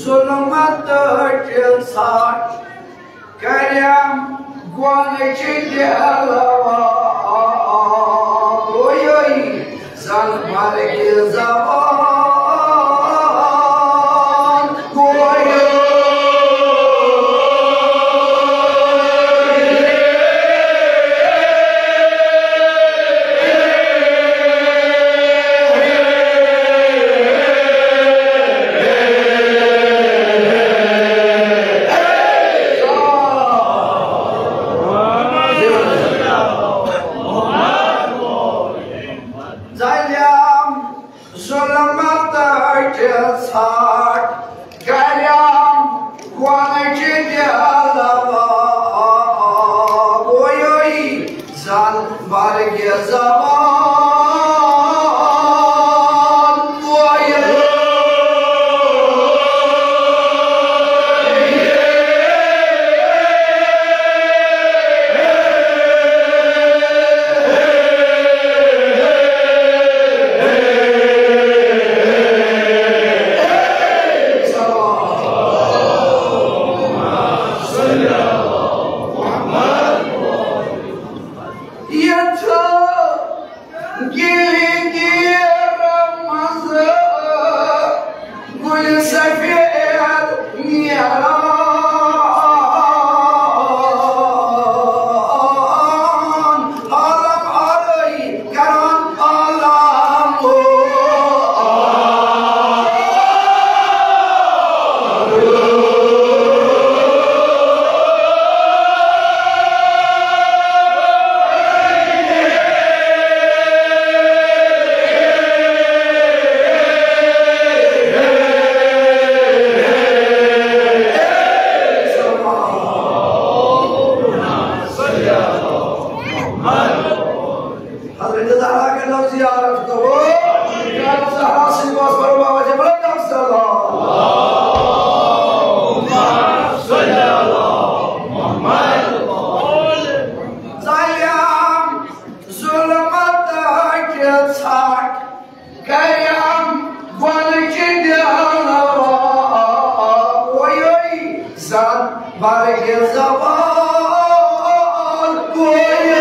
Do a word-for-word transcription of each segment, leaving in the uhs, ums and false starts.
ظلمت چہِ ژھٹھ کریم گۄنہٕ چہِ دِلوا گویٲیی زن مرگہِ زبان گویٲیی۔ ظلم ظلمت چہِ ژھٹھ کریم گۄنہٕ چہِ دِلوا گویٲیی زن مرگہِ زبان گویٲیی۔ یتھ گلگیرم منٛز گُلۍ سفید نیران، عالم آرٲیی کران، عالم۔ حضرت زہرا کے لفظ زیارت کرو۔ زہرا سے بس فرما وجہ بڑا نفس اللہ۔ ظلم ظلمت چہِ ژھٹھ کریم گۄنہٕ چہِ دِلوا گویٲیی زن مرگہِ زبان گویٲیی۔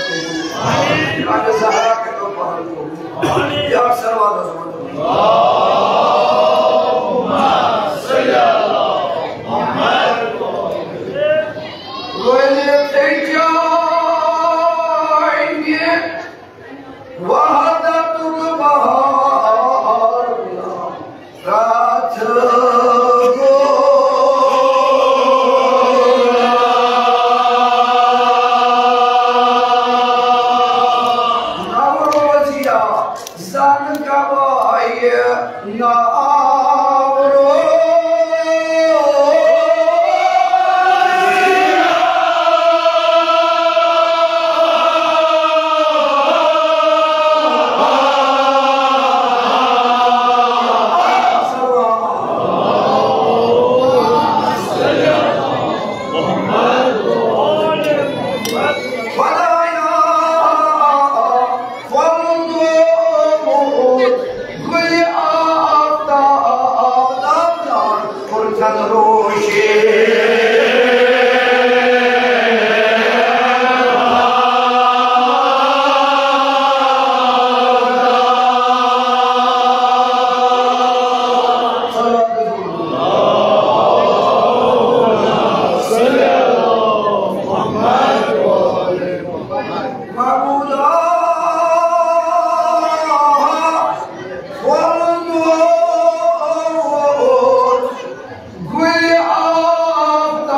آمین۔ جناب زہرا کٔرِو پنُن قبول۔ یا صلوات۔ ؤلِتھ ژےٚ جاے دِ وحدتُک بہار۔ راتھ گوٚو نوروزیا، زن گواہی نوروز۔ خدایا، وۄلُن دومُت گُلہِ آفتاب دامدار کوٚرتھن روشن۔ معبودا، وۄلُن دومُت گُلہِ آفتاب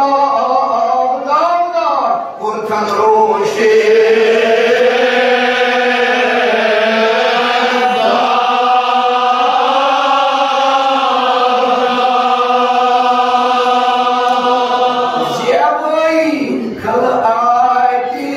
دامدار کوٚرتھن روشن۔ زیبٲیی خلعتی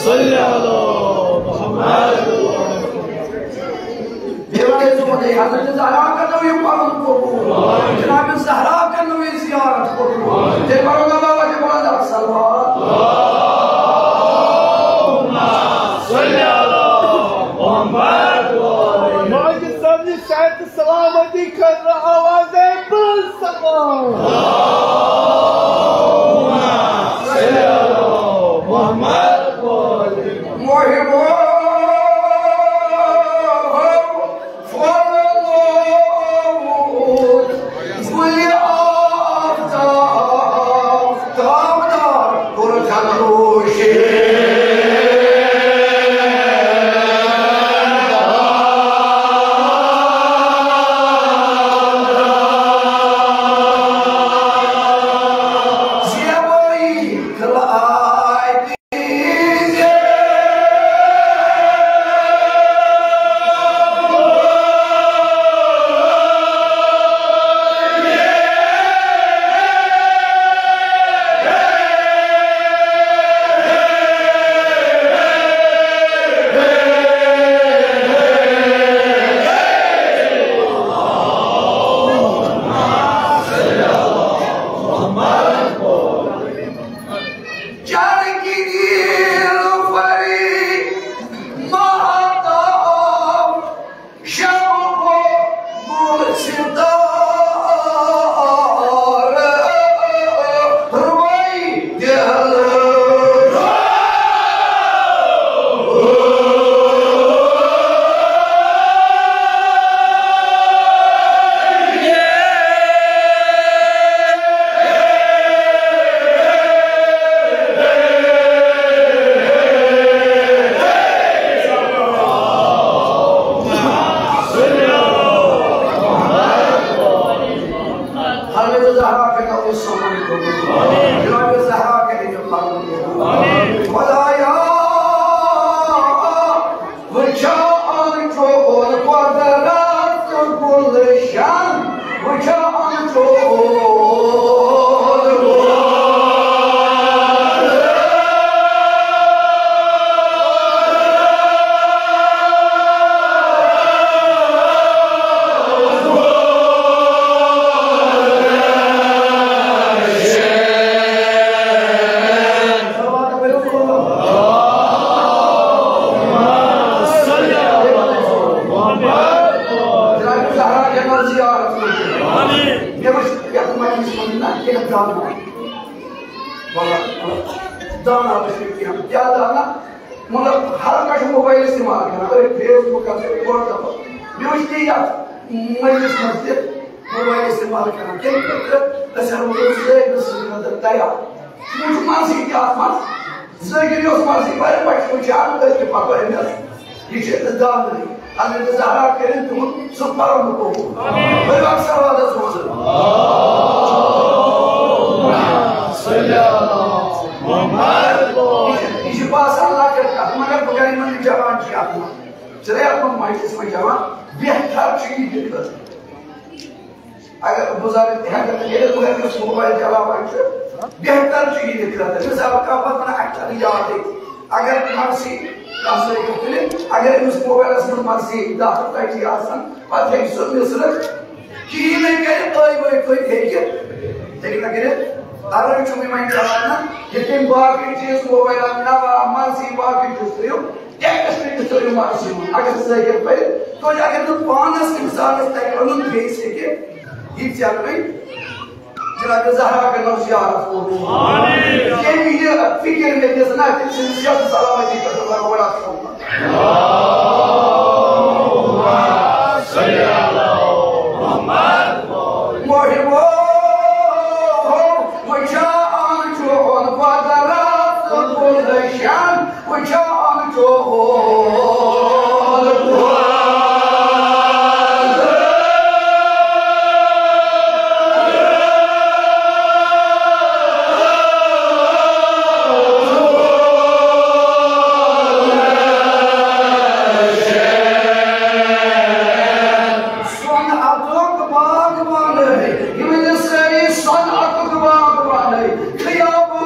صلی علی محمد۔ بیٚیہِ وَنہٕ أسۍ یِمَن، ہے، حضرت زہرا کَرنٲوِو پَنُن قبوٗل۔ جناب زہرا کَرنٲوِو زیارت قبوٗل۔ تیٚلہِ پَرو نا بابا جی پانٛژھ ہَتھ صلوات۔ ماجد صٲب نہِ صحت سلامتی خٲطرٕ آوازے بلند سلام۔ محمد۔ محمد۔ گُلہِ آفتاب تابدار کوٚرتھن روشن۔ زیبٲیی خلعتی چرگی نیلوفری ماہتاب شب و گل ستار روائی دل۔ حضرت زہرا کے قبول سامنے کو۔ جناب زہرا کے لیے قبول۔ خدایا، وٕچھان چھُ قۄدرت گُلشن، وٕچھان چھُ۔ زیارت کٔرِتھ۔ آمین۔ مےٚ وٕچھ یَتھ مجلسہِ منٛز نہ کینٛہہ دانا۔ مطلب، دانا وٕچھ مےٚ کینٛہہ۔ کیٛاہ دانا؟ مطلب، ہر کانٛہہ چھُ موبایل استعمال کران، أتھۍ Facebook، WhatsApp۔ مےٚ وٕچھ تی یَتھ مجلسہِ منٛز تہِ موبایل استعمال کران۔ تَمہِ خٲطرٕ أسۍ ہٮ۪مو تۄہہِ سٲری سٕنٛدِ خٲطرٕ تیار۔ وۄنۍ چھُ منٛزٕے تہِ اَتھ منٛز۔ ذٲکِر یہِ اوس منٛزٕے واریاہ بَچہِ وٕچھان، أسۍ تہِ پَکو أمِس۔ یہِ چھِ أمِس دانٲیی۔ حضرت زہرا کٔرِن تِہُنٛد سُہ پَرُن قبوٗل۔ ؤلِو اَکھ صلوات حظ پوٚرُن۔ یہِ چھِ، یہِ چھِ باسان لۄکٕٹ کَتھ، مگر بہٕ کَرٕ یِمَن یہِ جوان چھِ اَتھ منٛز۔ چھِنہ اَتھ منٛز مجلِس منٛز جوان؟ بہتر چھُ یہِ تہِ خٲطرٕ۔ اگر بُزرگ تہِ ہٮ۪کن نہٕ کٔرِتھ، مگر یُس موبایل چلاوان چھُ، بہتر چھُ یِہنٛدِ خٲطرٕ۔ مثال، کانٛہہ پتہٕ ونان، "اَسہِ چھَنہٕ یادٕے۔" اگر مرضی کانٛہہ سۭتۍ تُلہِ، اگر أمِس موبایلس منٛز مرضی دَہ ژتجی آسن، پتہٕ ہیٚکہِ سُہ مِصرٕ کِہیٖنۍ نَے کٔرِتھ، ٲے وٲے پھٔلۍ ہیٚکہِ، ہیٚکہِ نہ کٔرِتھ۔ عرب چھُ وۄنۍ وۄنۍ چلاوان، یِتھ کٔنۍ باقٕے چیٖز موبایلن نواب مرضی باقٕے چھُس تُہۍ یِم ٹیکسٹ تہِ تھٲیِو مَرضی منٛز۔ اگر ذٲکِر پَرِ، توتہِ اگر نہٕ پانَس اِنسانَس تَگہِ اَنُن، بیٚیِس ہیٚکہِ یہِ ژےٚ تُہۍ جناب زہرا کٔرِو زیارت کوٚرمُت۔ آمین۔ ییٚمۍ یہِ فِکِر مےٚ دِژ نہ، تٔمۍ سٕنٛدِس یَتھ سلامتی پٮ۪ٹھ لَگوو اَتھ سُنٛد۔ محبو، وٕچھان چھُ قۄدرت گُلشن، وٕچھان چھُ۔ صنعتُک باغبانٕے، یِم ٲسۍ سٲری صنعتُک باغبانٕے۔ خیابانٕے۔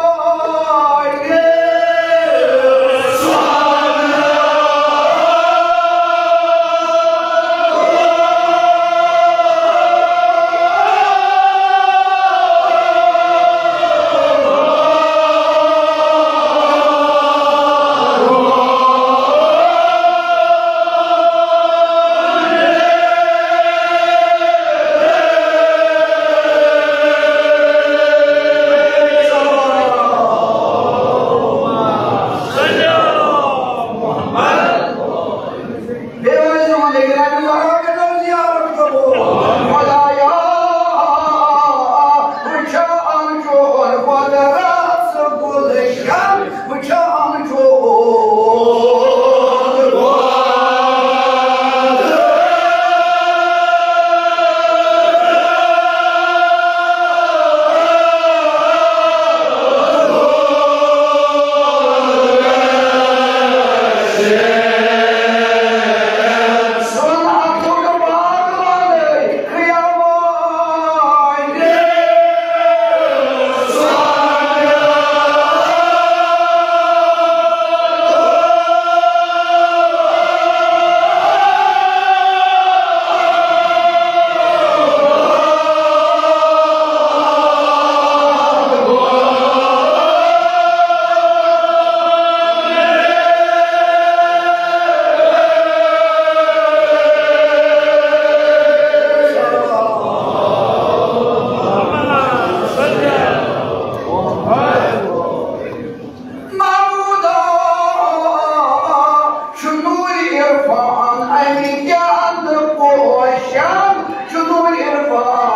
بیٚیہِ ٲسۍ دَپان، لیکن اَمہِ علاوٕ کٔرۍتو زیارت قبوٗل۔ خۄدایا، وٕچھان چھُ قۄدرت گُلشن، وٕچھان چھُ۔ محمودا، چھُ نوٗرِ عرفان اَمہِ گیٛاندٕ پوشان، چھُ نوٗرِ عرفان۔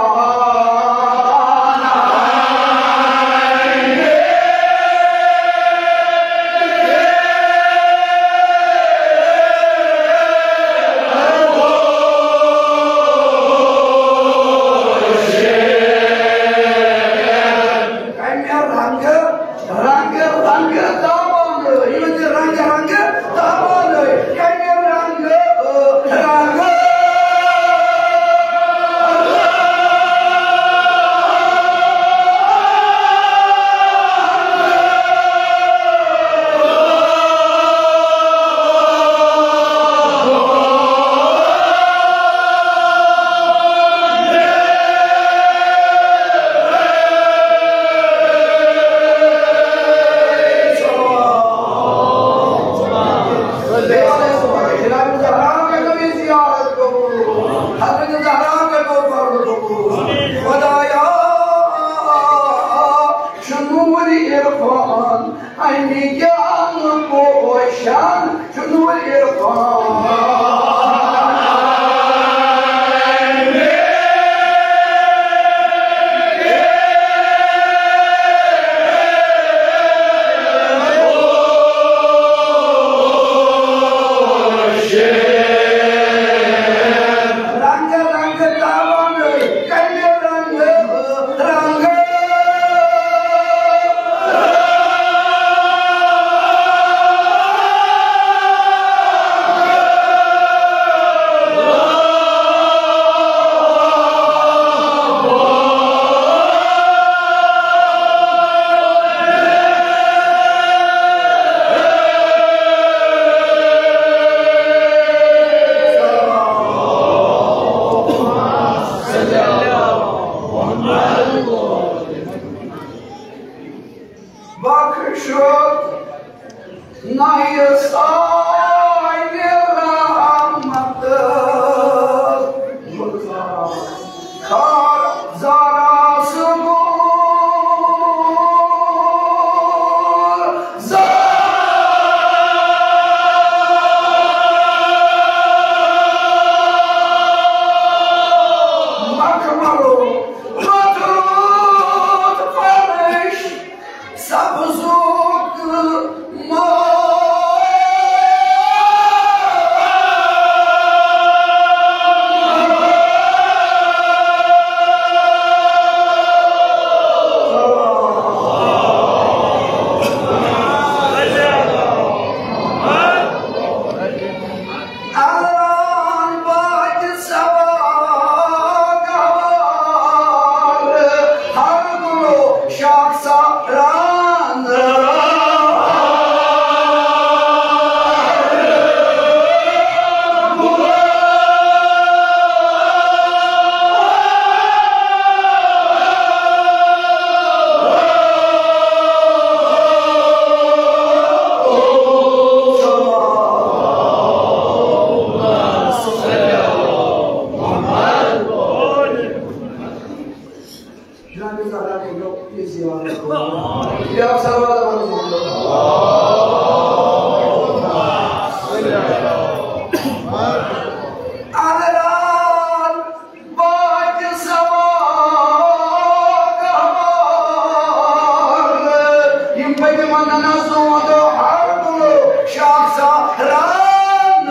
کمہِ رنگہٕ، رنگہٕ، رنگہٕ تابانہٕ، یِمن چھِ رنگہٕ، رنگہٕ تابانہٕ، کمہِ رنگہٕ، رنگہٕ۔ گیان پوشان چھُ نوٗرِ پان۔ رنگ رنگ تاوان کمہِ رنگ رنگ۔ بخشوت نایہِ سانہِ رحمت۔ خار زارا سبور زار۔ مخملو مخلوط فرش سبزوک ماں۔ الان باج سوار گوار، ہر گلو شاخ ساران۔ جناب زہرا کو لوگ یہ زیارت کو۔ یا سلوات علی محمد۔ الان باج سوار گوار، یم پٔتمہِ ونٛدنس دود ہر کُنو شاخ سہران۔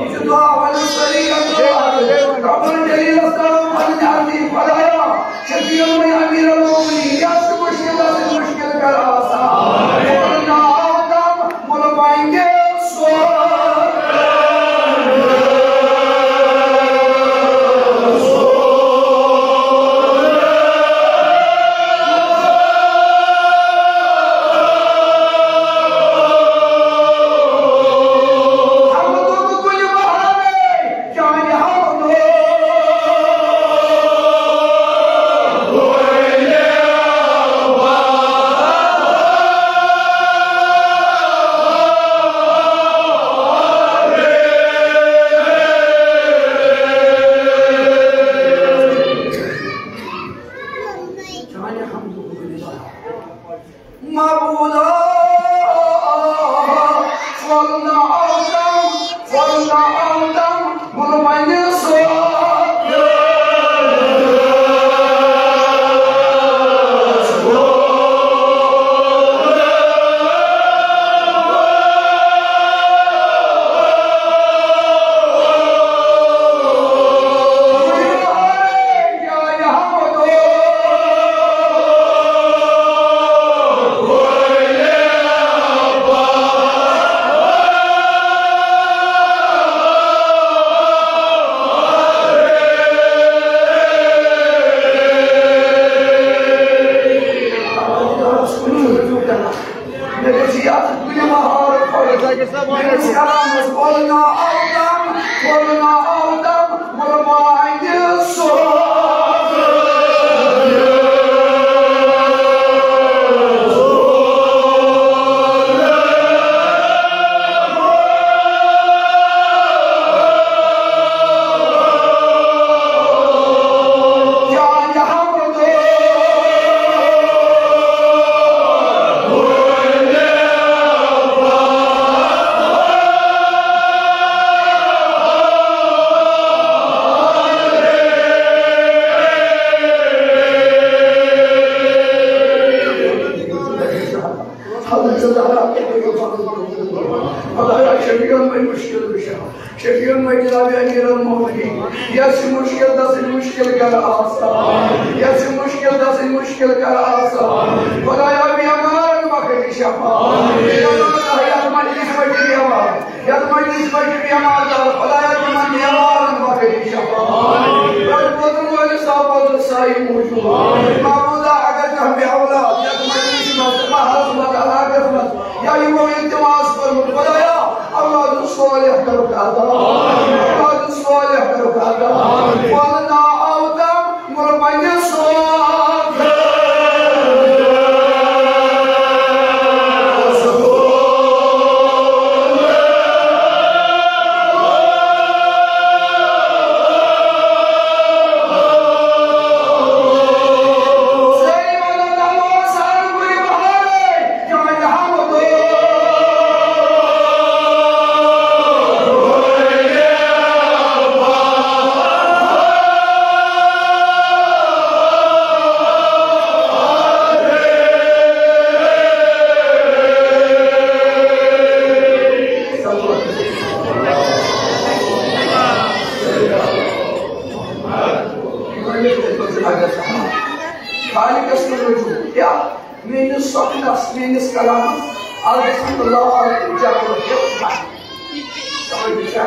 یہِ چھُ دُعا ونُن سٲری کرو۔ ربُ الجلیلس کرو پنٕنۍ عرضی، خدایا، شفیع المؤمنین، امیر المؤمنین، یتھ چھُ مُشکِل، تتھ چھُ مُشکِل کر آسان۔ قلنا آدم، قل بنگے سو۔ معبودا، فلنا آدم، فلنا آدم، قل بنگے سو۔ مےٚ گژھِ یتھ دُنیا ہار پھٔلِتھ۔ میٲنِس کلامس قلنا آدم، قلنا آدم، قل بنگے سو۔ خدایا، شفیع المؤمنین، مشکل بشا۔ شفیع المؤمنین جناب امیر المؤمنین، یس مشکل دس مشکل کر آسان، یس مشکل دس مشکل کر آسان۔ خدایا، بیمارن بخش شفا۔ یتھ مجلس منٛز چھِ بیمار، یتھ مجلس منٛز چھِ بیمار، خدایا، تِمن بیمارن بخش شفا۔ پرٛٮ۪تھ بوزن وٲلِس تام بوزن سایہِ موٗجوٗد۔ معبودا، اگر کانٛہہ بے اولاد یتھ مجلس منٛز، محلس منٛز، علاقس منٛز، یا یِمو التماس کوٚرمُت، خدایا، اولاد صالح کٔرٕکھ عطا۔ اولاد صالح کٔرٕکھ عطا۔ قلنا آدم، قل بنگے سو۔ خالقس کُن رجوع۔ کیٛاہ؟ میٲنِس سۄپنس، میٲنِس کلامس، از گژھن نہٕ لال تہٕ جگہٕ تہِ بنٕنۍ۔ سمجھ چھا؟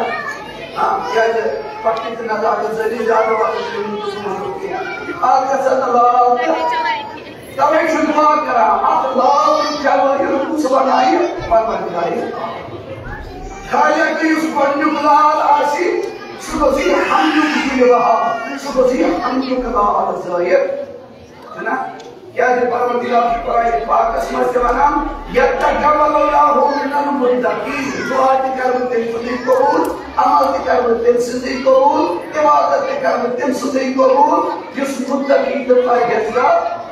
آ، کیٛازِ پٹھٕ تہٕ نزاکت ذٔریعہٕ زیادٕ وقت چھُنہٕ یِمن دیُتمُت کینٛہہ۔ از گژھن نہٕ لال تہٕ توے چھُ دعا کران، اکھ لال جوٲہِر کُس بنایہِ؟ پروردگارِ۔ خالق یُس گۄڈٕنیُک لال آسہِ، سُہ گوٚژھ یہِ حمدُک دِلہِ بہار، سُہ گوٚژھ یہِ حمدُک لال زٲیِتھ۔ چھُنہ؟ کیازِ پروردگار چھُ قرآن پاکس منٛز تہِ ونان، "یتقبل اللہ من المتقین"، دعا تہِ کرٕ بہٕ تٔمۍ سُنٛدٕے قبول، عمل تہِ کرٕ بہٕ تٔمۍ سٕنٛزٕے قبول، عبادت تہِ کرٕ بہٕ تٔمۍ سٕنٛزٕے قبول، یُس متقی تہٕ پرہیزگار۔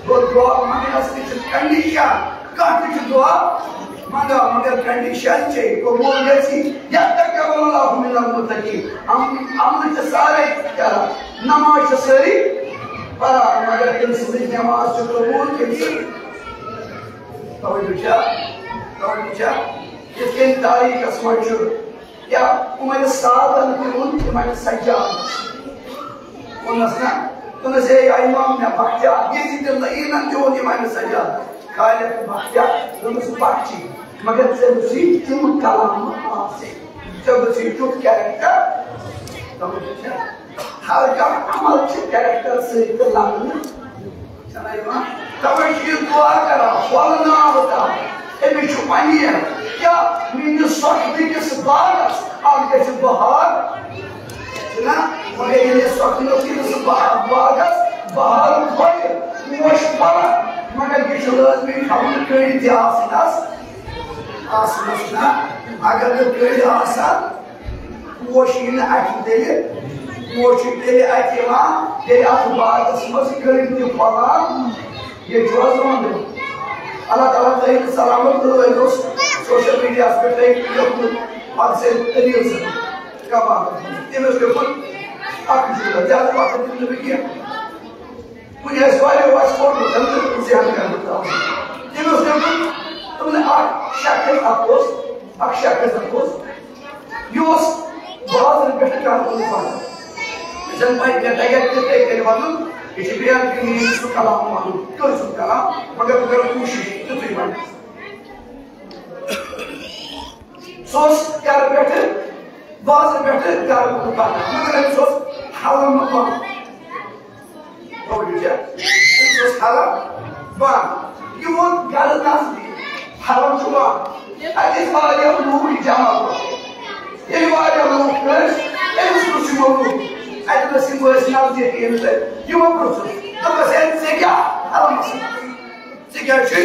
گوٚو، دعا منگنس تہِ چھِ کنڈیشن، کانٛہہ تہِ چھُ دعا منگان، مگر کنڈیشن چھے قبول گژھِ، یتقبل اللہ من المتقین۔ عم-، عمل چھِ سارے کران، نماز چھِ سٲری پران، مگر تٔمۍ سٕنٛز نماز چھِ قبول کٔمۍ سٕنٛز؟ توجہ چھا؟ توجہ چھا؟ یِتھ کٔنۍ تاریخس منٛز چھُ یا عمر سعدن تہِ ووٚن، عمر سجاد ووٚننس نا، دوٚپنس، "ہے یا امام، مےٚ بخشا، ییٚتہِ تہِ لعیٖنن تہِ ووٚن عمر سجاد، خالق بخشا، دوٚپنس، بخشی، مگر ژےٚ گوٚژھی تیُتھ کلام آسٕنۍ، ژےٚ گوٚژھی تیُتھ character۔" توجہ چھا؟ ہر کانٛہہ عمل چھِ character سۭتۍ تہِ لبنہٕ۔ چھَنا یِوان؟ توے چھُ یہِ دعا کران، پھۄلہٕ ناو تام۔ أمِس چھُ وۄنۍ یہِ، کیٛاہ میٛٲنِس سۄکھنہٕ کِس باغس اَتھ گژھِ بہار؟ چھُنہ؟ مگر ییٚلہِ سۄکھنہٕ کِس با-، باغس بہار پھۄلہِ، پوش پھۄلن، مگر یہِ چھُ لٲزمی تھاوُن کٔنٛڈۍ تہِ آسنَس، آسنَس نہ۔ اگر نہٕ کٔنٛڈۍ آسن، پوش یی نہٕ اَتھِ تیٚلہِ، پوش چھِ تیٚلہِ اَتہِ یِوان، ییٚلہِ اَتھ باغس منٛز کٔنٛڈۍ تہِ پھۄلان۔ ییٚتہِ چھُ حظ وَنُن، اللہ تعالیٰ تھٲیِن سلامت، تہٕ أمۍ اوس social media ہَس پٮ۪ٹھ أکۍ لیوٚکھمُت، پَتہٕ سۭتۍ دٔلیٖل سۭتۍ کَباب۔ تٔمۍ اوس لیوٚکھمُت اَکھ جملہٕ، زیادٕ وقت دیُت نہٕ مےٚ کینٛہہ۔ کُنہِ آسہِ واریاہ آسہِ کوٚرمُت، تٔمۍ دیُت ذہن کرنہٕ تام۔ تٔمۍ اوس لیوٚکھمُت، دوٚپُن، اکھ شخص اکھ اوس، اکھ شخص اکھ اوس، یہِ اوس بازرٕ پٮ۪ٹھٕ گرٕ کُن پکان۔ مےٚ چھَنہٕ پَے، مےٚ تَگہِ تِتھَے کٔنۍ وَنُن، یہِ چھُ بیان کہِ مےٚ چھُ سُہ کلام وَنُن، کٔر سُہ کلام، مگر بہٕ کَرٕ کوٗشِش تیُتھُے وَننَس۔ سُہ اوس گرٕ پٮ۪ٹھٕ، بازرٕ پٮ۪ٹھٕ گرٕ کُن پکان، مگر أمِس اوس حلم بنٛد۔ توجہ چھا؟ أمِس اوس حلم بنٛد۔ یہِ ووت گرٕ نزدیٖک، حلم چھُ بنٛد۔ اَتہِ ٲسۍ واریاہ لوٗکھ جمع گوٚمُت۔ ییٚلہِ واریاہ لوٗکھ ٲسۍ، أمِس کُس چھُ موٚموٗ؟ اَتہِ ٲسۍ یِم ٲسۍ نزدیٖک ییٚمِس سۭتۍ۔ یِمو پرٛژھُس، دوٚپُس، "ہے، ژےٚ کیٛاہ حلمس منٛز؟ ژےٚ کیٛاہ چھُے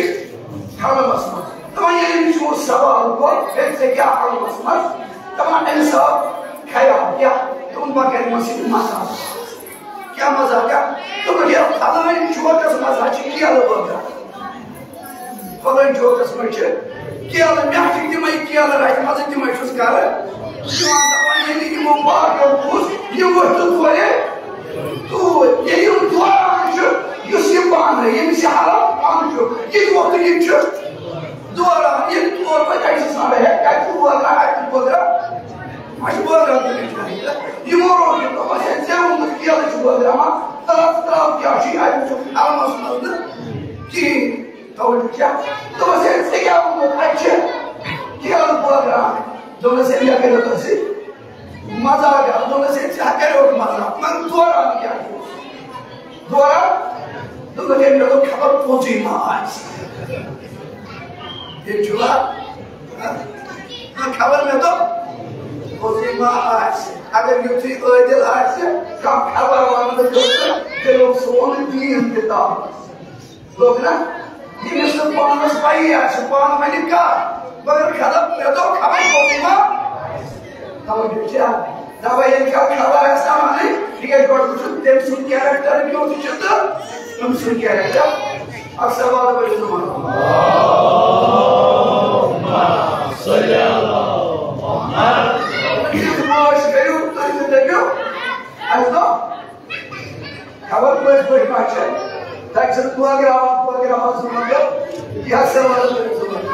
حلمس منٛز؟" دَپان، ییٚلہِ أمِس یِمو سوال کوٚر، "ہے، ژےٚ کیٛاہ حلمس منٛز؟" دَپان، أمِس آو خیال، کیٛاہ؟ دوٚپُن، "بہٕ کَرٕ یِمن سۭتۍ مزاق۔" کیٛاہ مزاق؟ کیٛاہ؟ دوٚپُن، "ہے، فلٲنۍ چوکس منٛز ہا چھِ کیلہٕ بٲگراوان۔" فلٲنۍ چوکس منٛز چھِ کیلہٕ، مےٚ چھِ تِمے کیلہٕ رَچھِ منٛزٕ، تِمے چھُس گرٕ دِوان۔ دَپان، ییٚلہِ یِمو باقیو بوٗز، یِم ؤتھۍ تورے توٗرۍ۔ ییٚلہِ یِم دوران چھِ، یُس یہِ پانہٕ، ییٚمِس یہِ حالات پانہٕ چھُ، یہِ تہِ ووٚتھُن، یہِ تہِ چھُ دوران۔ ییٚلہِ تور وٲتۍ، اَتہِ چھِ ژھانٛڈان، ہے، کَتہِ چھُ بٲگراوان، اَتہِ چھُ بٲگراوان۔ وۄنۍ چھُ بٲگراوان تُلِتھ کَرٕنۍ۔ یِمو روٚٹ یہِ، دوٚپمَس، ہے، ژےٚ ووٚنمُت کیلہٕ چھُ بٲگراوان، تَلہٕ ترٛاو، کیٛاہ چھُے اَتہِ وٕچھُن حلمَس منٛز نہٕ کِہیٖنۍ۔ توجہ چھا؟ دوٚپمَس، ہے، ژےٚ کیٛاہ ووٚنمُت؟ اَتہِ چھِ کیلہٕ بٲگراوٕنۍ۔ دوٚپمَس، ہے، مےٚ کٔرِو تۄہہِ سۭتۍ مزاق اکھ۔ دوٚپمَس، ہے، ژےٚ ہا کَریوتھ مزاق، مگر دوران کیٛاہ چھُ؟ دوران؟ دوٚپمَس، ہے، مےٚ دوٚپ، خبر پوٚزُے ما آسہِ۔ ییٚتہِ چھُوا؟ نہ، خبر مےٚ دوٚپ، پوٚزُے ما آسہِ۔ اگر یُتھُے عٲدِل آسہِ، کانٛہہ خبر وَننہٕ خٲطرٕ، تیٚلہِ اوس سون دیٖن تہِ تَتھ منٛز۔ لوٚگ نا؟ ییٚمِس نہٕ پانَس پَیی آسہِ، پانہٕ وَنہِ کَتھ۔ مگر خبر مےٚ دوٚپ، خبر گوٚو ما؟ توجہ چھا؟ دَپان ییٚلہِ کانٛہہ خبر آسہِ نہ وَنٕنۍ، یہِ گژھِ گۄڈٕ وٕچھُن، تٔمۍ سُنٛد character کیُتھ چھُ تہٕ تٔمۍ سُنٛد character۔ اَکھ سوال پٔرِو ژٕ وَن۔ صلی اللہ محمد۔ یُتھ مٲشۍ کٔرِو، تُہۍ تہِ دٔپِو، اَسہِ دوٚپ، خبر پٔزۍ پٲٹھۍ ما چھِ؟ تَتہِ چھِنہٕ بٲگراوان، بٲگراوان زٕ مطلب، یہِ ہسا وَنان زٕ مطلب۔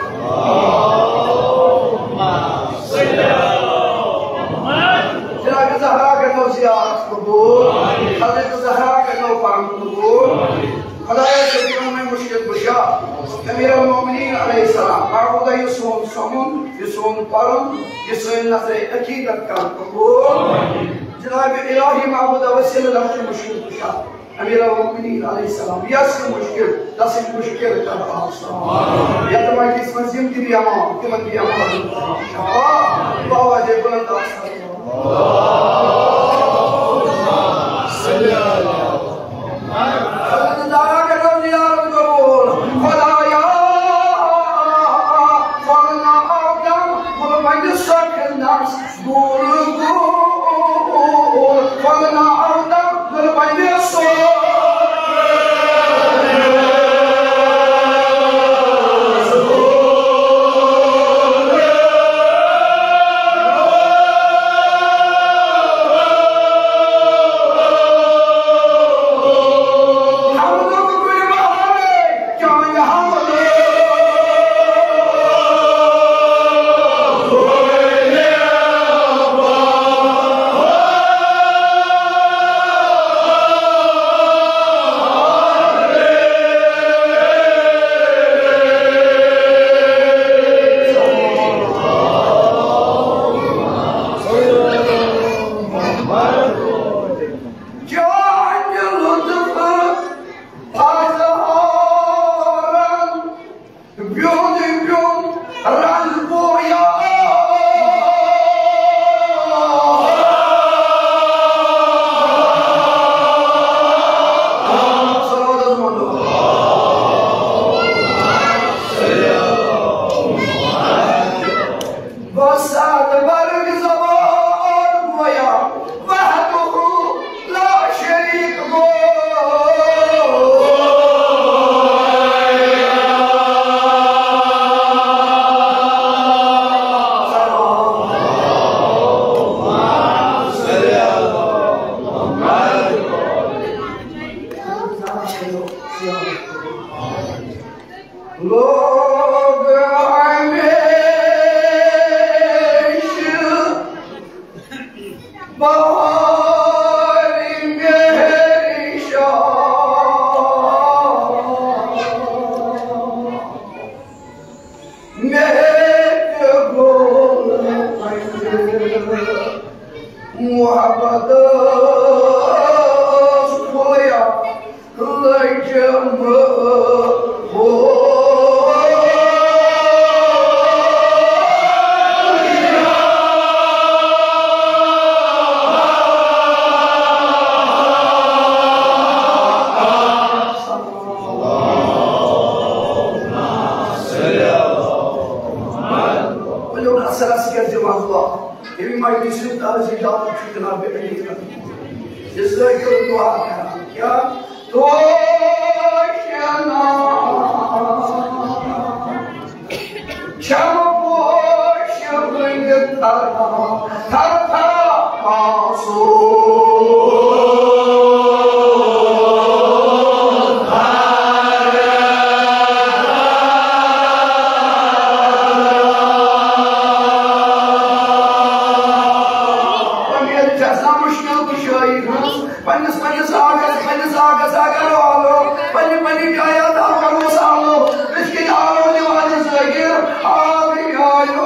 جناب زہرا گٔنو زیارت قبول، حضرت زہرا گٔنو پَرُن قبول۔ خدایا، ژٕ دِ یِمَن مُشکِل کُشا، امیر المومنین علیہ السلام، معبودا، یہِ سون سَمُن، یہِ سون پَرُن، یہِ سٲنۍ نظرِ عقیدت کر قبول۔ جناب الہی معبودا، وسیلہٕ لَفظِ مُشکِل کُشا۔ امیر المؤمنین علیہ السلام، یس یہ مشکل، تس یہ مشکل کر آسان۔ یتھ مجلس منٛز یِم تہِ بیمار، تِمن بیمارن شفا۔ بابا جی بلند آسان۔ اللہ تعالیٰ کرو زیارت قبول۔ خدایا، فلنا آدم، فلنا آدم، چانہِ لطف اظہارن بیوٚن بیوٚن رنٛگ پویا۔ صلوات حضور۔ بس ادبرگ زبان گویا وحدہ لا شریک گو۔ لوگ ہمیشہ بہار مہر شاہ، مہر گل محبت پھویا۔ لجم ہو۔ ؤلِو نا، سرس کیٛاہ دِوان دعا؟ ییٚمہِ مجلسہِ ہُنٛد تعزیت دار چھُ جناب علی۔ یہِ ذٲکِر دعا کران۔ کیٛاہ؟ توشنا چھم پوش ؤنِتھ تھرپا، تھرپا آسو۔ امید چھس نا مشکل کشٲیی ہٕنٛز۔ پننِس، پننِس آنگنس، پننِس آنگنس اگر آلو، پننہِ، پننہِ جایہِ اگر آلو، أسۍ کِتھ آلو دِوان ذٲکِر؟ آبٕے آلو۔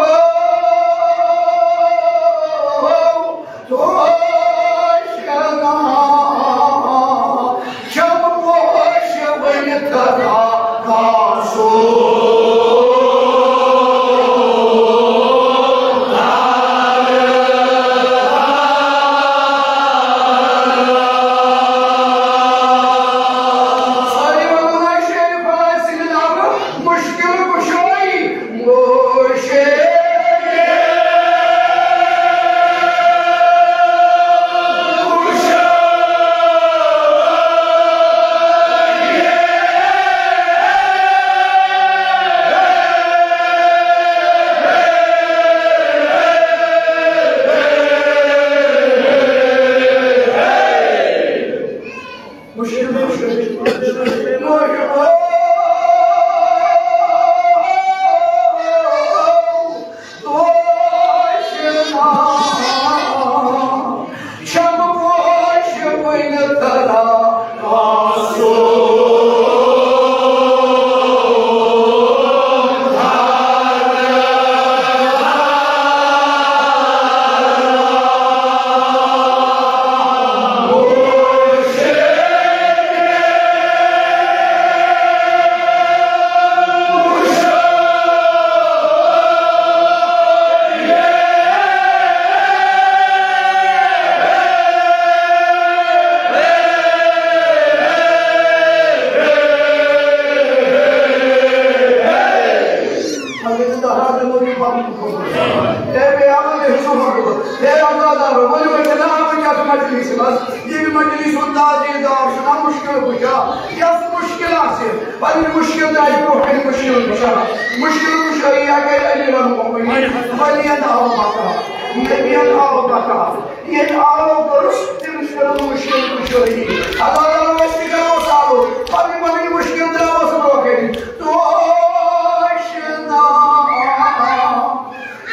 اے بے عمل حصوٗل۔ اے عزادارو، ؤلِو أسۍ چھِنہٕ آمٕتۍ یَتھ مجلسہِ منٛز، ییٚمہِ مجلسہِ ہُنٛد تاجدار چھُنہ مُشکِل کُشا، یَس مُشکِل آسہِ، پَنٕنۍ مُشکِل ترٛاوِ برٛونٛہہ کَنہِ مُشکِل کُشا۔ مُشکِل کُشٲیی یا گٔے أمیٖر المومنیٖن، ؤلِیَن آو پَتہ، نبیَن آو پَتہ۔ ییٚلہِ آو کوٚرُس، تٔمِس کٔرٕن مُشکِل کُشٲیی۔ عزادارو، أسۍ تہِ کَرو سالو، پَنٕنۍ پَنٕنۍ مُشکِل ترٛاووس برٛونٛہہ کَنہِ۔ توشنا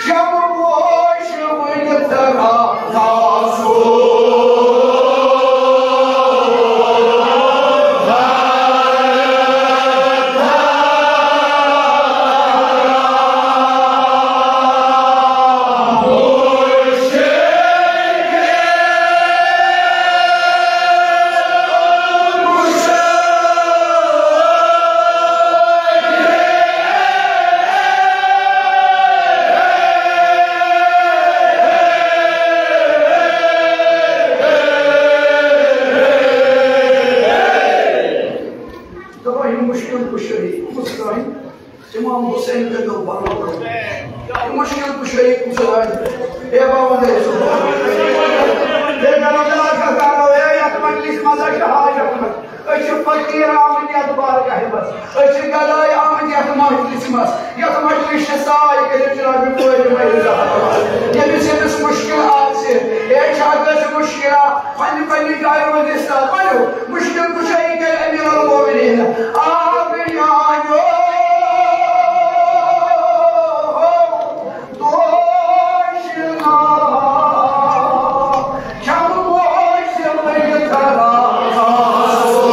چمہٕ پوش وُنہِ تران آسو۔ دپان، یہِ مُشکِل کُشٲیی کُس کامہِ؟ امام حسین بن البرا۔ یہِ مُشکِل کُشٲیی کُس کامہِ؟ اے بابا، دے سُہ۔ اے کرو، اے یتھ مجلس منٛز ہا چھِ حاجت منٛد۔ أسۍ چھِ فقیٖر آمٕتۍ یتھ بارگاہہِ منٛز۔ أسۍ چھِ گدٲے آمٕتۍ یتھ مجلسہِ منٛز۔ یتھ مجلس چھِ ساے کٔرِتھ جناب فاطمہ زہرا۔ ییٚمِس ییٚمِس مُشکِل آسہِ، اے چھا کٲنٛسہِ مُشکِلا؟ پننہِ پننہِ جایہِ منٛز استاد بنیو۔ مُشکِل کُشٲیی کَرِ امیر المومنین۔ آ بنیانیو، دوشنا، چمہٕ پوش وُنہِ تران آسو۔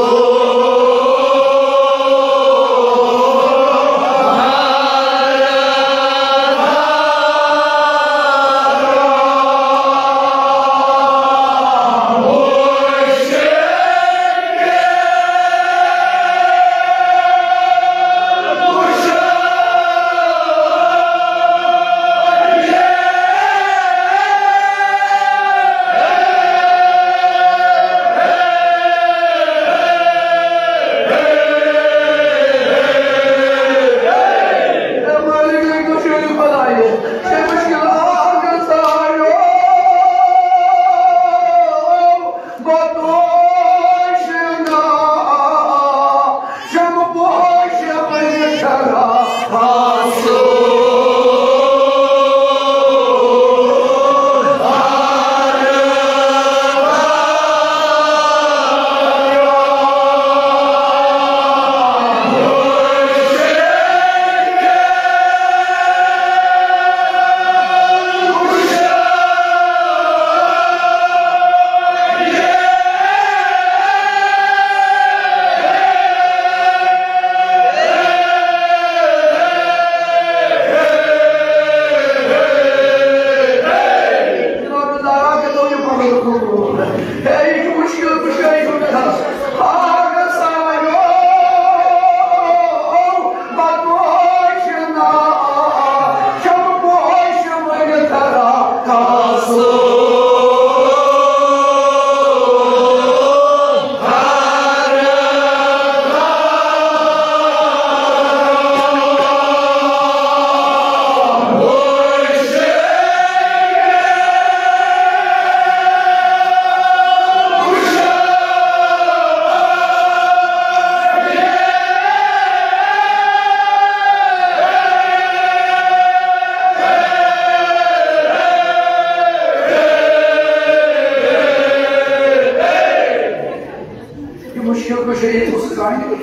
یہِ مُشکِل کُشٲیی کُس کامہِ؟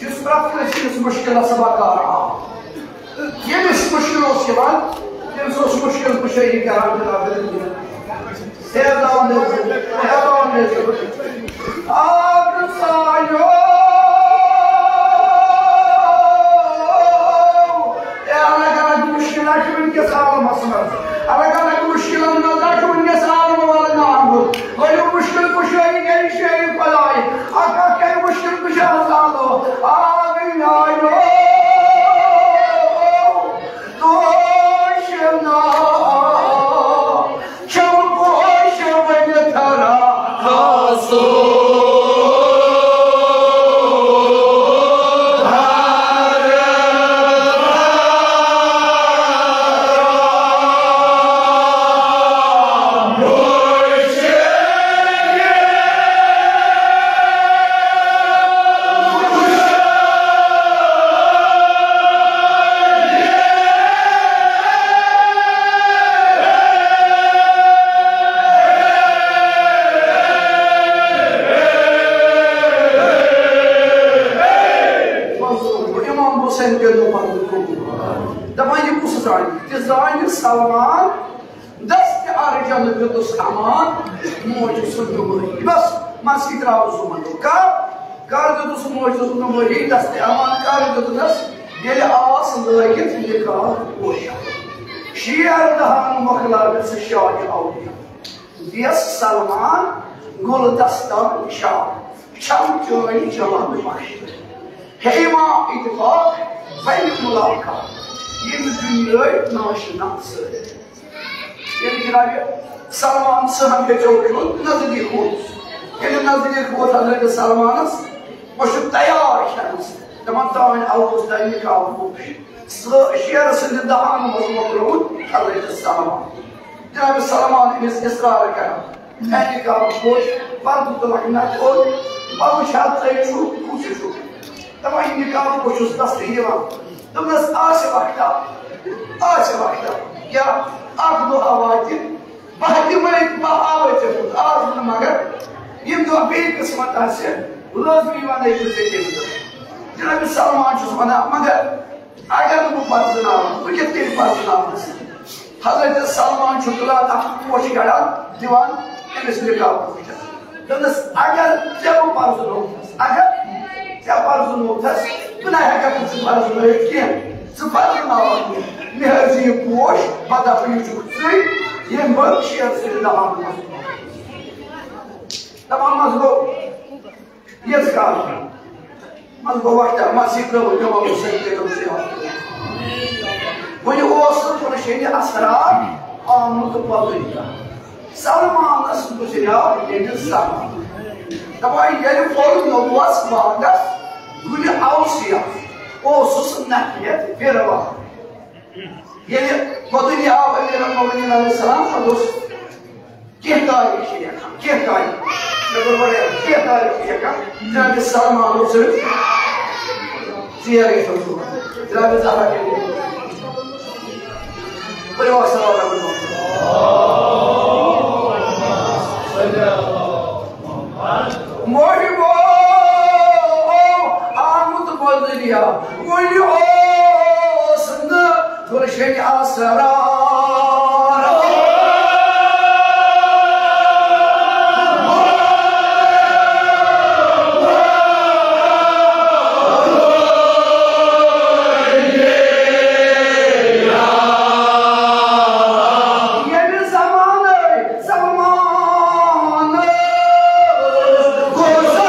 یُس پرٛٮ۪تھ کٲنٛسہِ ہٕنٛدِس مُشکِلس بکار آو۔ ییٚمِس مُشکِل اوس یِوان، تٔمِس اوس مُشکِل کُشٲیی کران جناب۔ ہے زال نظر، ہے زال نظر۔ آ سایو۔ اے الگ الگ مُشکِلات چھِ وٕنکیٚس عالمس منٛز۔ الگ الگ مُشکِلن منٛز چھُ وٕنکیٚس عالم والن آمُت۔ ؤلِو مُشکِل کُشٲیی گٔے شٲیِو خۄداے۔ اکھ اکھ کٔرِو مُشکِل کُشا زالو۔ آ بنیانیو۔ دوشنا۔ چمہٕ پوش وُنہِ تران آسو۔ دپان، یہِ کُس زانہِ؟ تہِ زانہِ سلمان، دست ارجن دیُتُس امان، موج سُنٛد نمٲنی۔ بس، مسی ترٛاو سُہ منٛدُل۔ کر؟ کر دیُتُس موج سُنٛد نمٲنی دست امان؟ کر دیُتنس؟ ییٚلہِ آس لٲگِتھ نکاح پوشان۔ شیر دہان مۄکلاوِ سُہ شاہِ اولیا۔ دِیَس سلمان گُل دستان شاہ، چھم چٲنۍ جوان بخش۔ ہے ما اتفاق بنہِ ملاقات، ییٚمہِ دُنیٲے ناشناس سۭتۍ۔ ییٚلہِ جناب سلمان صٲب ہیٚژیو کھیوٚن، نزدیٖک ووت۔ ییٚلہِ نزدیٖک ووت حضرت سلمانس، بہٕ چھُس تیار کھٮ۪نس۔ دپان، تانۍ آوُس تۄہہِ نکاح پوش۔ سُہ شیرٕ سٕنٛدِ دہانہٕ منٛز مۄکلومُت حضرت سلمان۔ جناب سلمان أمِس اصرار کران، اے نکاح پوش، پردٕ تُلکھ نہ کھول، بہٕ وٕچھِ ہا تُہۍ چھِو، کُس چھُ؟ دپان، یہِ نکاح پوش چھُس دستہٕ یِوان۔ دوٚپنس، آسہِ وقتا، آسہِ وقتا، یا اکھ دۄہ واتہِ، بہٕ ہا دِمے، بہٕ ہاوے ژےٚ پوٚز، آز نہٕ، مگر ییٚمہِ دۄہ بیٚیہِ قٕسمت آسہِ، لٲزمی وَنَے بہٕ ژےٚ تَمہِ دۄہ۔ جناب سلمان چھُس وَنان، مگر اگر نہٕ بہٕ پرزٕناوَن، بہٕ کِتھ کٔنۍ پرزٕناوَس؟ حضرت سلمان چھُ تُلان اکھ پوش کڑان، دِوان أمِس نکاح پوشس۔ دوٚپنس، اگر ژےٚ بہٕ پرزٕنوتھس، اگر ژےٚ پرزٕنوتھس، بہٕ نہ ہٮ۪ککھ نہٕ ژٕ پرزٕنٲوِتھ کینٛہہ۔ ژٕ پرزٕناوَکھ مےٚ، مےٚ حظ یہِ پوش، پتہٕ دَپہٕ، یہِ چھُکھ ژٕے، ییٚمۍ بہٕ شیر سٕنٛدِ دہانہٕ منٛز۔ دَپان منٛز گوٚو، یٔژ کال منٛز گوٚو وقتہ، مسیح پرٛبھو پیوٚو سۭتۍ پیوٚو سیوا۔ وۄنۍ اوس نہٕ کُنہٕ شیٚنہِ اسرار آمُت پتہٕ۔ سلمانس گُزریو ییٚمہِ زمانہٕ۔ دپان، ییٚلہِ پھوٚل نوٚوس باغس گُلہِ اوسیا، اوسُس نکھلِتھ بیروان۔ ییٚلہِ پوٚتُے آو امیر المومنین علیہ السلام، پتہٕ اوس کینٛہہ تاریخ چھِ لیکھان، کینٛہہ تاریخ۔ مےٚ کوٚر گۄڈَے عرض، کینٛہہ تاریخ چھِ لیکھان۔ جناب سلمان اوس صرف ژیر گژھِ اوس۔ جناب زہرا کے لیے۔ پٔرِو السلام علیکم۔ محبو آمُت بدریا، وۄنۍ اوس نہٕ گُلشن اسرار۔ ییٚمہِ زمانہٕ سلمان گُزر۔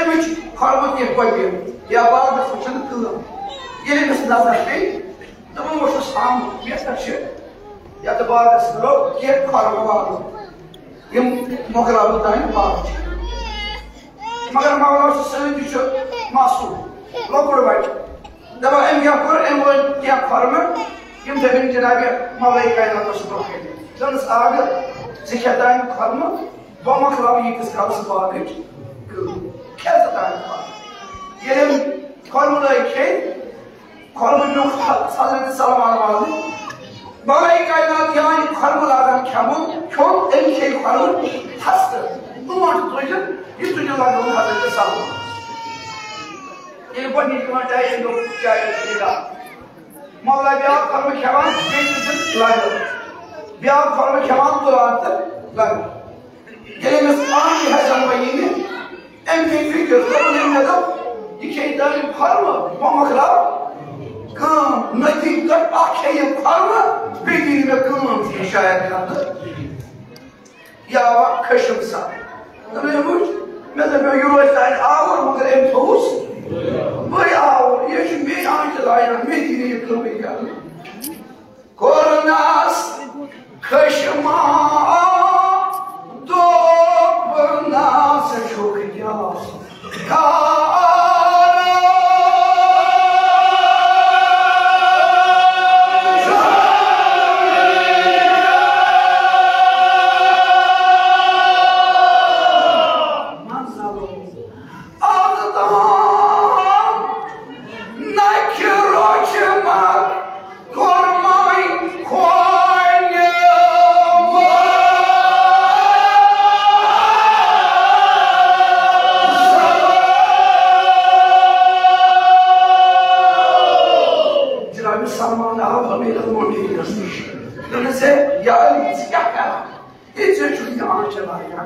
أمِس چھُ کھۄرمُت کینٛہہ گۄبہِ یا باغس منٛز چھنہٕ کٲم۔ ییٚلہِ أمِس نظر پیٚیہِ، دوٚپُن، "بہٕ چھُس آمُت، مےٚ کتھ چھِ یتھ باغس منٛز کینٛہہ کھۄرمہٕ والُن، یِم مۄکلاوٕ تانۍ باغ چھِ۔" مگر مولا چھُ سٲنۍ تہِ چھُ معصوم، لۄکُٹ بچہِ۔ دپان، أمۍ کیٛاہ کوٚر؟ أمۍ لٲگۍ کینٛہہ کھۄرمہٕ، یِم تھٲوِن جنابِ مولای کائناتس برونٛہہ کنہِ۔ دوٚپنس، "آ، ژٕ کھےٚ تانۍ کھۄرمہٕ، بہٕ مۄکلاوٕ ییٖتِس کالس باغٕچ کٲم۔ کھےٚ ژٕ تانۍ کھۄرمہٕ۔" ییٚلہِ أمۍ کھۄرمہٕ لٲگۍ کھیٚنۍ، کھۄرمہٕ نیوٗکھ حضرت سلمان والنہِ۔ مولای کائنات یہِ آیہِ کھۄرمہٕ لاگان کھٮ۪مُن، کھیوٚن، أمۍ کھیٚیہِ کھۄرمہٕ تھستہٕ۔ برونٛٹھ تُجن، یہِ تُجن لگٲوٕن حضرت سلمان۔ ییٚلہِ گۄڈٕنِچ کٲنٛٹہٕ آیہِ، أمۍ دوٚپ، "چاے چیٚیہِ گا؟" مولا بیٛاکھ کھۄرمہٕ کھٮ۪وان، بیٚیہِ تہِ دیُت لگان۔ بیٛاکھ کھۄرمہٕ کھٮ۪وان، تُلان تہٕ لگان۔ ییٚلہِ أمِس آنٹہِ حسن وۄنۍ یِنہِ، أمۍ گٔے فِکر، دوٚپُن، "أمۍ مےٚ دوٚپ، یہِ کھیٚیہِ دانہِ کھۄرمہٕ، بہٕ مۄکلاو کٲم۔ نٔتیٖجہٕ کَتھ، اَکھ کھیٚیہِ یہِ کھۄرمہٕ، بیٚیہِ دِیہِ نہٕ مےٚ کٲم تہِ شاید کرنہٕ۔" یا وۄنۍ خشم سان۔ دوٚپُن، "أمۍ وٕچھ، مےٚ دوٚپ، یہِ روزِ تانۍ آوُر، مگر أمۍ تھوٚوُس بٕے آوُر۔ یہِ چھُ مے آنٛچہِ لایان، مے دِیہِ نہٕ یہِ کٲمٕے کرنہٕ۔" کوٚرنس خشما، دوٚپنس، "چھُکھ کیٛاہ کران؟" منزلو از تام نکھِ روچھِ مر کورمائی کھونے۔ جناب سلمان آو امیر المومنینس نِش۔ دوٚپنس، "ہے، یا علی، ژٕ کیٛاہ کران؟ ہے، ژےٚ چھُے یہِ آنٛچہِ لایان۔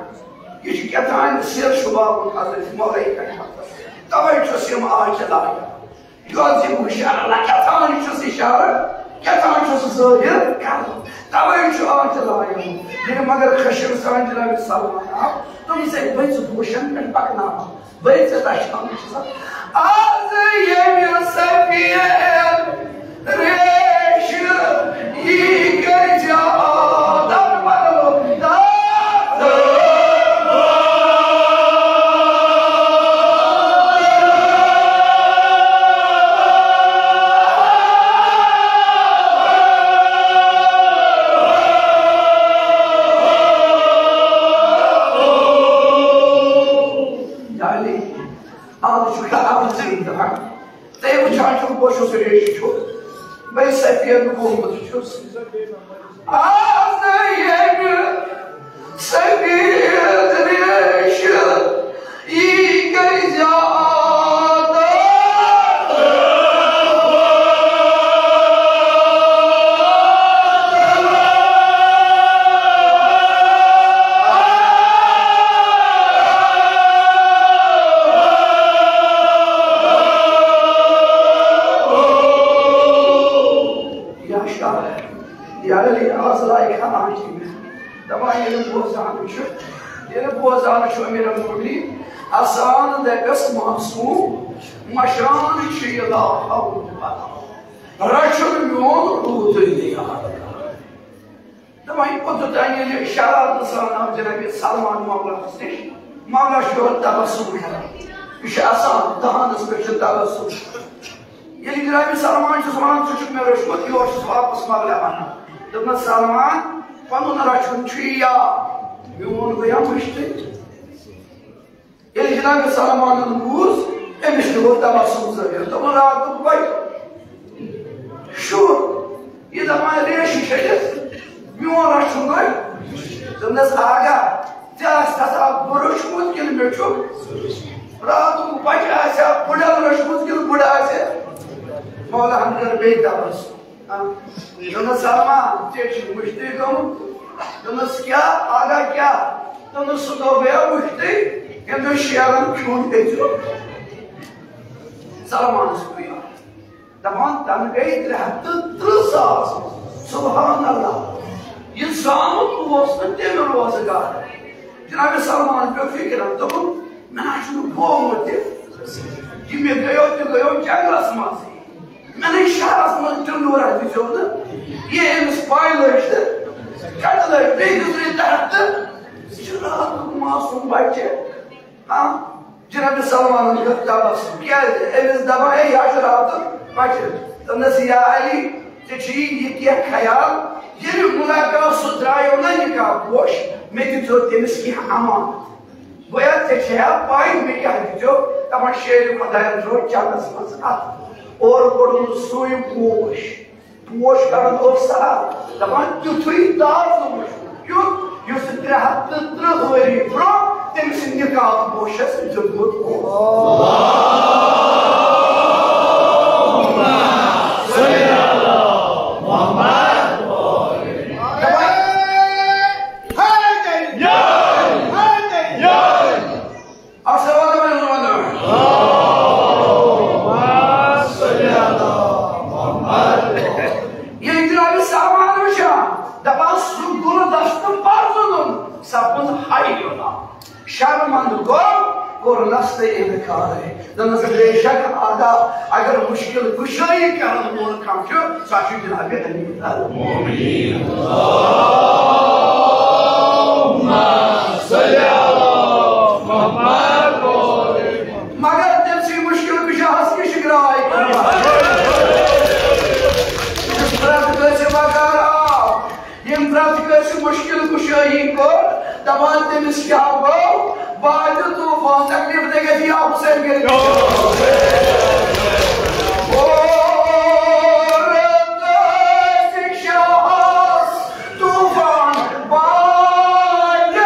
یہِ چھُ کیٛاہ تام سِر شُباوُن حضرت مولوی کَرِمَس۔ توے چھُس یِم آنٛچہِ لایان۔" یۄس یہِ بہٕ ہُشار اللہ کیٛاہ تام چھُس اِشارٕ، کیٛاہ تام چھُس ظٲہِر کران۔ توے چھُ آز تہِ لایان۔ ییٚلہِ مگر خشم سان جناب سلمان آو، تِم زِ بٔژ بوشن پٮ۪ٹھ پکناوان۔ بٔژ دَچھان چھُس۔ آز ییٚمہِ سفید ریشہِ یی کٔرۍ زِ آدم بدلو۔ یعنی، آز چھُ کانٛہہ اَپُز زِندٕ۔ تُہۍ وٕچھان چھِو، بہٕ چھُس ریش چھُ، بہٕ سفید گوٚمُت چھُس۔ آز ییٚمہِ سفید ریشہِ یی کٔرۍ زِ آدم۔ یا شاہ، یا علی، آز لایق آنٹی مےٚ۔ دَپان ییٚلہِ بوزان چھُ، ییٚلہِ بوزان چھُ امیر المومنین، اَسان دَپٮ۪س معصوم، مَشان چھُ یہِ لا حول ولا قوة۔ رَچھُن میون روٗدُے نہٕ یاد۔ دَپان، یہِ کوٚت تام ییٚلہِ شرارتہٕ سان آو جناب سلمان مولاہَس نِش، مولا چھُ یورٕ تبسم کران۔ یہِ چھُ اَسان، دہانَس پٮ۪ٹھ چھُ تبسم۔ ییٚلہِ جناب سلمان چھُس وَنان، "ژٕ چھُکھ مےٚ روٚچھمُت"، یورٕ چھُس واپس مولا وَنان۔ دوٚپمَس، "سلمان، پَنُن رَچھُن چھُے یاد، میون گویا مٔشتٕے۔" ییٚلہِ جناب سلمانن بوٗز، أمِس تہِ ووت تبسم ظٲہِر۔ دوٚپُن، "راتُک بچہِ شُر، یہِ دَپان ریشہِ چھٔلِتھ، میون رَچھُن گوٚو۔" دوٚپنَس، "آگا، ژےٚ آسہِ ہسا بہٕ روٚچھمُت کِنہٕ مےٚ چھُ؟ راتُک بچہِ آسہِ ہا بٕڈَن روٚچھمُت کِنہٕ بٕڈٕ آسہِ؟" مولا ہن کٔر بیٚیہِ تبسم۔ دوٚپنَس، "سلمان، ژےٚ چھُے مٔشتٕے گوٚمُت؟" دوٚپنَس، "کیٛاہ؟ آگا کیٛاہ؟" دوٚپنَس، "سُہ دۄہ گٔیا مٔشتٕے، ییٚمہِ دۄہ شیرَن کھیوٚن ہیٚژیو سلمانَس کُے آو۔" دَپان، تَنہٕ گٔے ترٛےٚ ہَتھ تہٕ تٕرٛہ ساس۔ سبحان اللہ۔ یہِ زامُت اوس نہٕ تیٚلہِ روزگار۔ جناب سلمان پیوٚو فِکرَن، دوٚپُن، مےٚ نہ چھُنہٕ گوٚمُت تہِ۔ یہِ مےٚ گٔیو تہِ گٔیو جنگلس منٛز۔ مےٚ نَے شہرس منٛز ٹنڈورا تہِ زیوٗٹھ نہٕ۔ یہِ أمِس پاے لٔج تہٕ کَتہِ لٔج بیٚیہِ دِژ مےٚ تحت تہٕ یہِ چھُ راتُک معصوم بچہِ۔ ہاں، جناب سلمانن کٔر تبسم۔ کیٛازِ؟ أمِس دپان، "ہے، یہِ ہا چھُ راتُک بچہِ۔" دوٚپنس، "یا علی، ژےٚ چھُے یہِ کینٛہہ خیال؟ ییٚلہِ مُلاقات سُہ درٛایو نہ نکاح پوش، مےٚ تہِ دیُت تٔمِس کینٛہہ امانت۔ گویا ژےٚ چھےٚ پَے مےٚ کیٛاہ دیُتو؟" دپان، "شیرِ خۄداین ترٛوو چندس منٛز اتھ۔ اورٕ کوٚڑُن سُے پوش۔" پوش کران اوس سہل، دپان، "تیُتھُے تازٕ وُچھ، یُتھ یُس ترٛےٚ ہتھ تہٕ ترٕٛہ ؤری برونٛہہ تٔمۍ سٕنٛدِ نکاح پوشس دیُتمُت اوس۔" دپان، اکھ سوال دپان، ییٚلہِ جناب سلمان وٕچھان، دپان، سُہ گُلہٕ دستہٕ پرزُنُن سپُد ہاے یونا۔ شرمند گوٚو، کوٚرنس تہٕ انکارے۔ دوٚپنس، "بے شک آقا، اگر مشکل کشٲیی کرن وول کانٛہہ چھُ، سُہ چھُ جناب امیر المومنین۔" مگر تٔمۍ سٕے مُشکِل کُشاہَس نِش گرٛاے کٔرمٕژ۔ یُس پرٛٮ۪تھ کٲنٛسہِ بکار آو، یِم پرٛٮ۪تھ کٲنٛسہِ مُشکِل کُشٲیی کوٚر، دَپان تٔمِس کیٛاہ گوٚو؟ وادِ طوفان تکلیف نہ گژھِ یا حسین کٔرِتھ۔ اور کٲنٛسہِ شاہَس طوفان باقی۔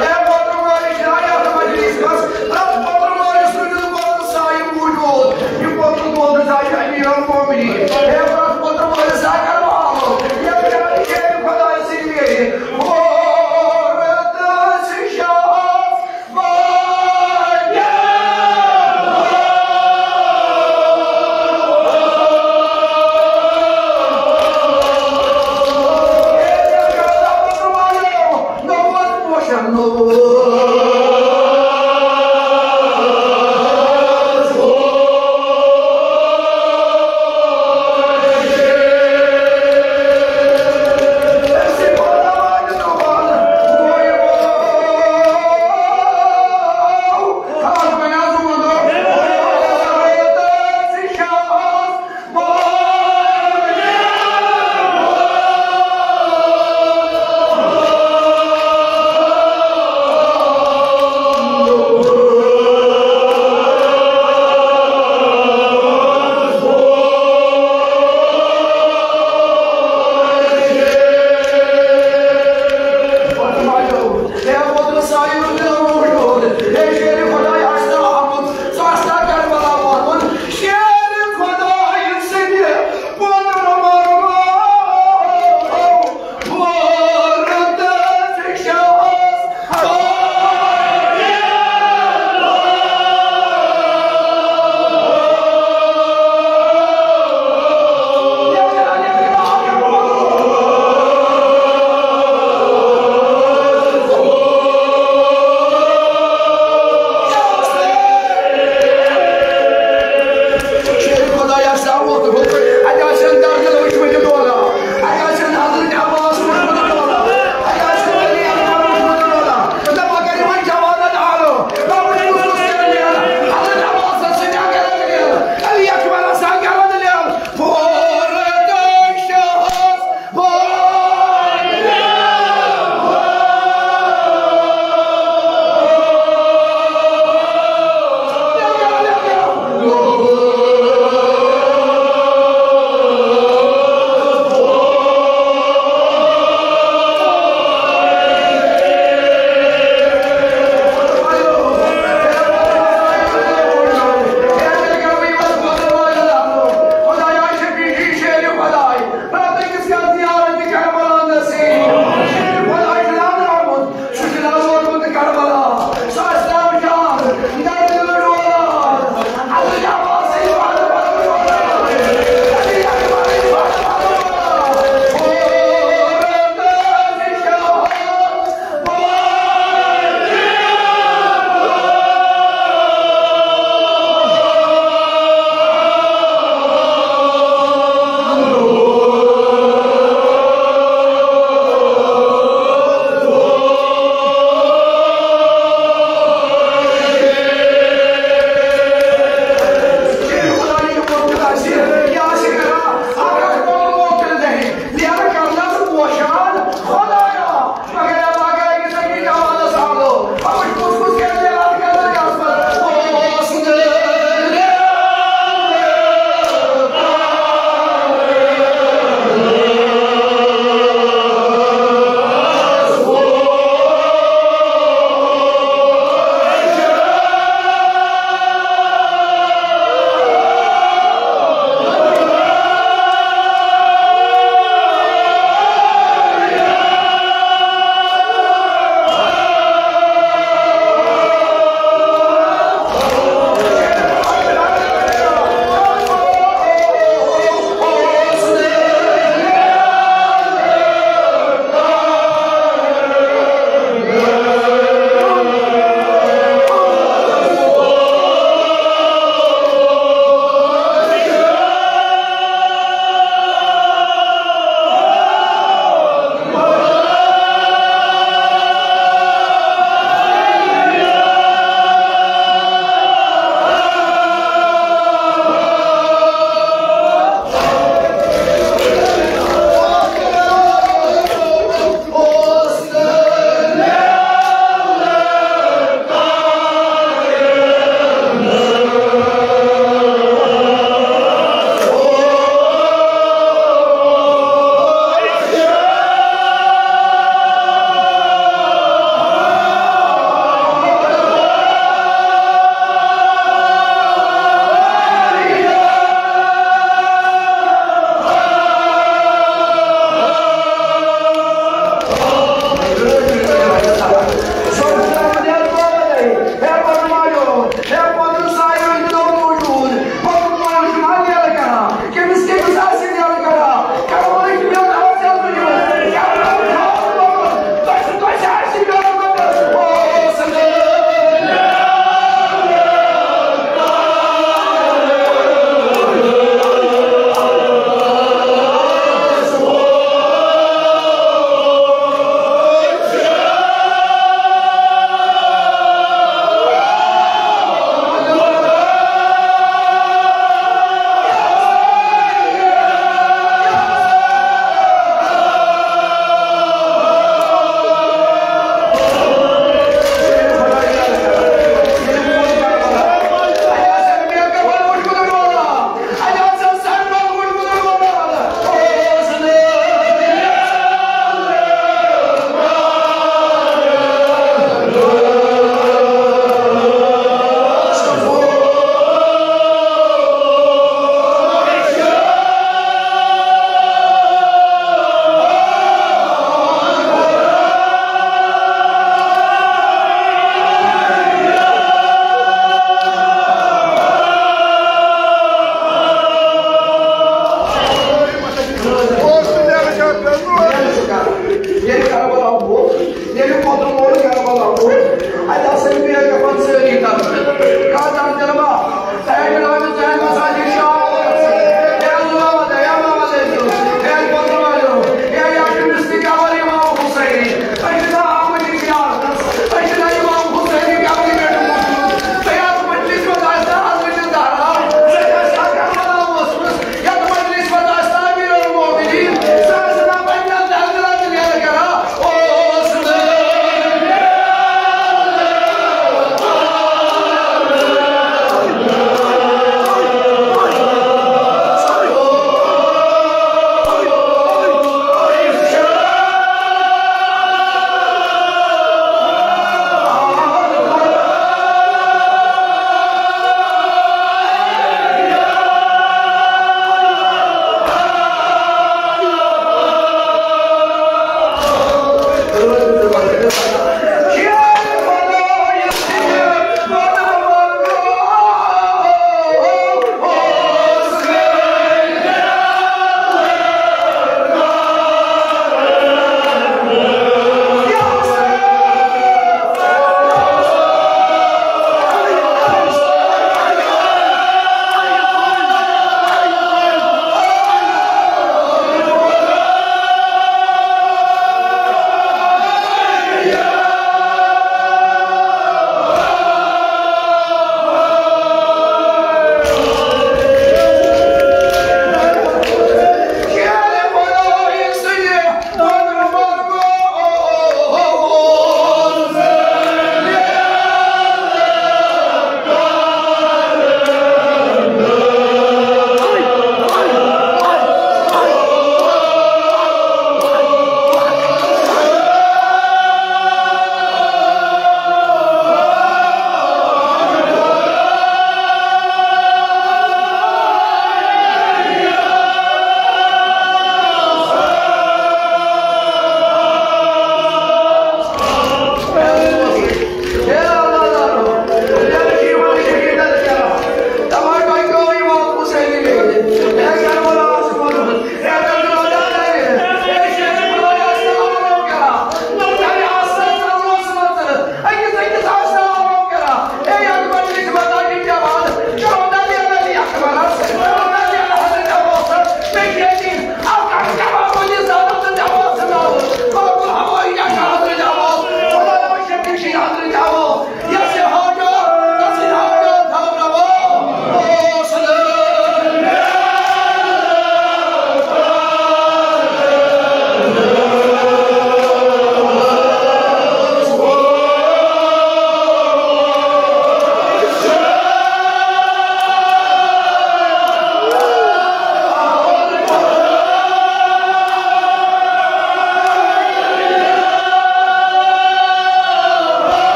اے محترم عٲلۍ، شاید مجلس منٛز پرٛٮ۪تھ محترم عٲلۍ سُنٛد دِل گوٚو سایہِ موٗجوٗد۔ یہِ محترم عٲلۍ سایہِ امیر المومنین۔ اے پرٛٮ۪تھ محترم عٲلۍ سایہِ کرن والو۔ یہِ بیچارٕ شیرِ خۄدایہِ سۭتۍ گٔیہِ۔ اور تہٕ شاہ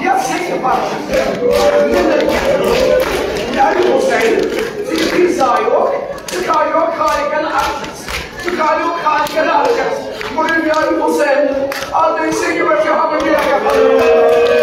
یَتھ سیٚکہِ پَتہٕ۔ میٛانہِ حُسین، ژٕ یِتھُے زایوکھ، ژٕ کھالیوکھ خالقن عرشس، ژٕ کھالیوکھ خالقن عرشس۔ مگر میٛانہِ حُسین، اَتھ سیٚکہِ پٮ۪ٹھ چھُ حمد۔